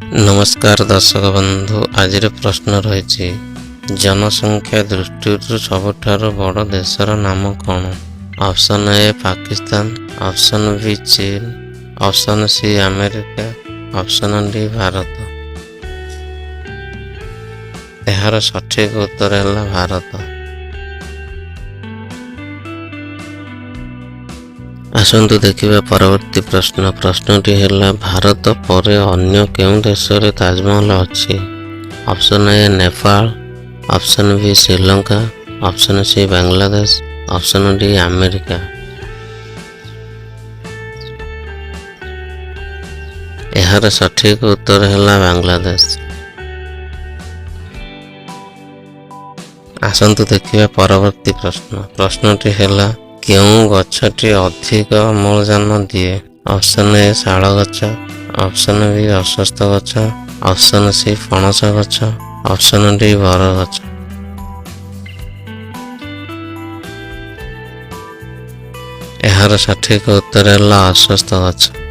ନମସ୍କାର ଦର୍ଶକ ବନ୍ଧୁ, ଆଜିର ପ୍ରଶ୍ନ ରହିଛି, ଜନସଂଖ୍ୟା ଦୃଷ୍ଟିରୁ ସବୁଠାରୁ ବଡ଼ ଦେଶର ନାମ କ'ଣ? Option A Pakistan, option B ଚୀନ, option C America, option D Bharat. ଏହାର ସଠିକ ଉତ୍ତର ହେଲା ଭାରତ। ଆସନ୍ତୁ ଦେଖିବା ପରବର୍ତ୍ତୀ ପ୍ରଶ୍ନ। ପ୍ରଶ୍ନଟି ହେଲା, ଭାରତ ପରେ ଅନ୍ୟ କେଉଁ ଦେଶରେ ତାଜମହଲ ଅଛି? Option A Nepal, option B Sri Lanka, option C Bangladesh, option D America. ଏହାର ସଠିକ ଉତ୍ତର ହେଲା ବାଂଲାଦେଶ। ଆସନ୍ତୁ ଦେଖିବା ପରବର୍ତ୍ତୀ ପ୍ରଶ୍ନ। ପ୍ରଶ୍ନଟି ହେଲା, କେଉଁ ଗଛଟି ଅଧିକ ଅମ୍ଳଜାନ ଦିଏ? ଅପସନ୍ ଏ ଶାଳ ଗଛ, ଅପସନ୍ ବି ଅଶ୍ୱତ୍ଥ ଗଛ, ଅପସନ୍ ସି ପଣସ ଗଛ, ଅପସନ୍ ଡି ବରଗଛ। ଏହାର ସଠିକ ଉତ୍ତର ହେଲା ଅଶ୍ୱତ୍ଥ ଗଛ।